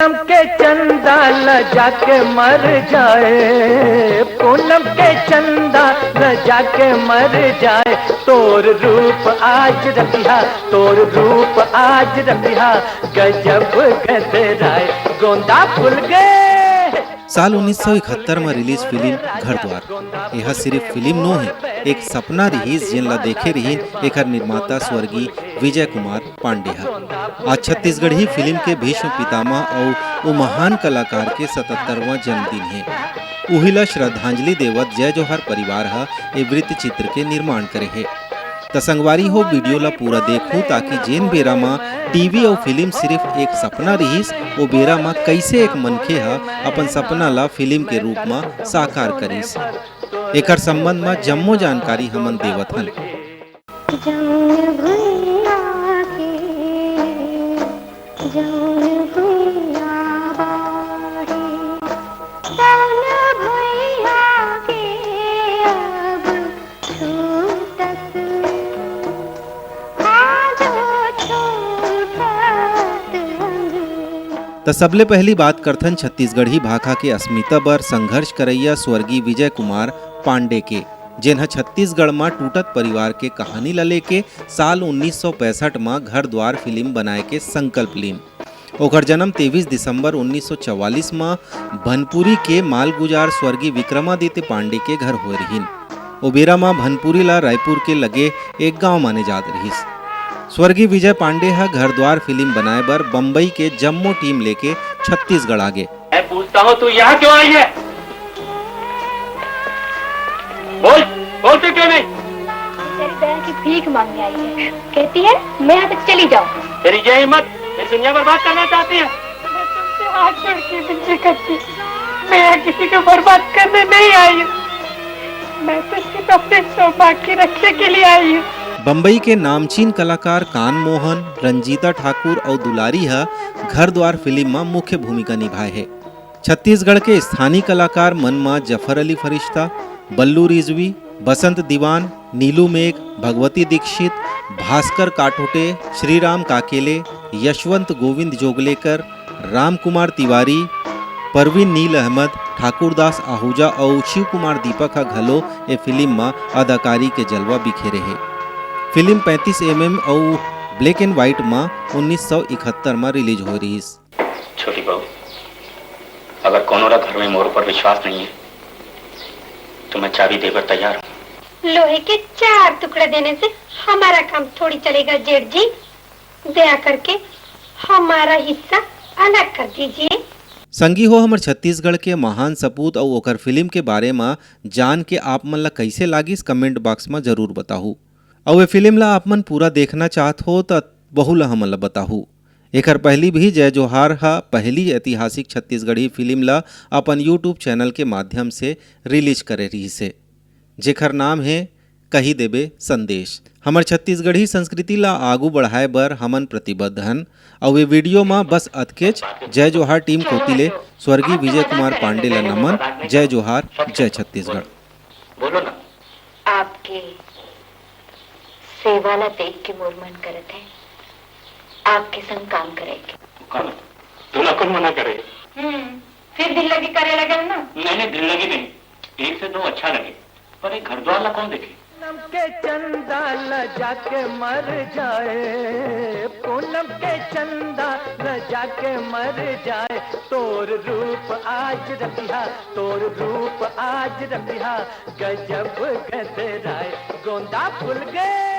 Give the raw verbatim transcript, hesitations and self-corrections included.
पूनम के चंदा ल जाके मर जाए, पूनम के चंदा ल जाके मर जाए, तोर रूप आज रतिहा, तोर रूप आज रतिहा, गजब गदराए, गोंदा फूल गे। साल उन्नीस सौ इकहत्तर म रिलीज फिल्म घर द्वार। एहा सिर्फ फिल्म नो हे, एक सपना रिहिस, जेन ला देखे रिहिन एखर निर्माता स्वर्गीय विजय कुमार पांडे ह। आज छत्तीसगढ़ी फिल्म के भीष्म पितामह अउ ओ महान कलाकार के सतहत्तरवां जन्मदिन हे। उही ला श्रद्धांजलि देवत जय जोहार परिवार ह ए वृत्त चित्र के निर्माण करे हे। त संगवारी हो, वीडियो ला पूरा देखहू, ताकि जेन बेरा म टीवी अउ फिल्म सिर्फ एक सपना रिहिस, ओ बेरा म कइसे एक मनखे ह अपन सपना ला फिल्म के रूप म साकार करिस। एकर संबंध म जम्मो जानकारी हमन देवत हन। जौन भुइयां के, जौन भुइयां बाढ़े, तौन भुइयां के अब छूटत, आजो छूटत अंग। त सबले पहली बात करथन छत्तीसगढ़ी भाखा के अस्मिता बर संघर्ष करइया स्वर्गीय विजय कुमार पांडे के, जेन ह छत्तीसगढ़ म टूटत परिवार के कहानी ल लेके साल उन्नीस सौ पैंसठ म घर द्वार फिल्म बनाए के संकल्प लीन। ओकर जन्म तेईस दिसंबर उन्नीस सौ चवालीस म भनपुरी के मालगुजार स्वर्गीय विक्रमादित्य पांडे के घर होए रिहिन। ओ बेरा म भनपुरी ला रायपुर के लगे एक गांव माने जात रिहिस। स्वर्गीय विजय पांडे ह घर द्वार फिल्म बनाए बर बम्बई के जम्मो टीम लेके छत्तीसगढ़ आ गे। मैं पूछता हूँ, तू यहाँ क्यों आई है? बोल, बोलती क्यों नहीं? तेरी दया की भीख मांगने आई है। कहती है, मैं यहाँ से चली जाऊँ। तेरी ये हिम्मत, मेरी दुनिया बर्बाद करना चाहती है? मैं तुमसे हाथ जोड़ के विनती करती हूँ, मैं यहाँ किसी को बर्बाद करने नहीं आई हूँ। मैं तो सिर्फ अपने सौभाग्य की रक्षा के लिए आई हूँ। बम्बई के नामचीन कलाकार कान मोहन, रंजीता ठाकुर अउ दुलारी ह घर द्वार फिल्म म मुख्य भूमिका निभाए हे। छत्तीसगढ़ के स्थानीय कलाकार मन म जफर अली फरिश्ता, बल्लू रिजवी, बसंत दीवान, नीलू मेघ, भगवती दीक्षित, भास्कर काटोटे, श्रीराम काकेले, यशवंत गोविंद जोगलेकर, रामकुमार तिवारी, परवीन नील अहमद, ठाकुरदास आहूजा अउ शिव कुमार दीपक ह घलो ए फिल्म म अदाकारी के जलवा बिखेरे हे। फिल्म पैंतीस एमएम अउ ब्लैक एंड व्हाइट म उन्नीस सौ इकहत्तर म रिलीज होए रिहिस। छोटी बहू, अगर कोनो ला घर में मोर ऊपर विश्वास नहीं है, तो मैं चाबी देकर तैयार हूँ। लोहे के चार टुकड़ा देने से हमारा काम थोड़ी चलेगा जेठ जी। दया करके हमारा हिस्सा अलग कर दीजिए। संगी हो, हमर छत्तीसगढ़ के महान सपूत अउ ओकर फिल्म के बारे म जान के आप मन ला कइसे लागिस, कमेंट बॉक्स म जरूर बताहू। अउ ए फिल्म ला आप मन पूरा देखना चाहत हो, त वहू ला हमन ला बताहू। एखर पहिली भी जय जोहार ह पहिली ऐतिहासिक छत्तीसगढ़ी फिल्म ला अपन YouTube चैनल के माध्यम से रिलीज करे रिहिस हे, जेखर नाम हे कही देबे संदेश। हमर छत्तीसगढ़ी संस्कृति ला आगू बढ़ाए बर हमन प्रतिबद्ध हन। अउ ए वीडियो म बस अतकेच। जय जोहार टीम कोति ले स्वर्गीय विजय कुमार पांडे ला नमन। जय जोहार, जय छत्तीसगढ़। बोलो ना। आपके सेवा ला देख के मोर मन करत हे आपके संग काम करे के। तू काबर? तोला कोन मना करे? हम्म, फिर दिल लगी करे लगल ना? नहीं, नहीं, दिल लगी नहीं। एक से दो अच्छा लगे, पर एक घर द्वार ला कौन देखे? पूनम के चंदा ल जाके मर जाए, पूनम के चंदा ल जाके मर जाए, तोर रूप आज रतिहा, तोर रूप आज रतिहा, गजब गदराए, गोंदा फूल गे।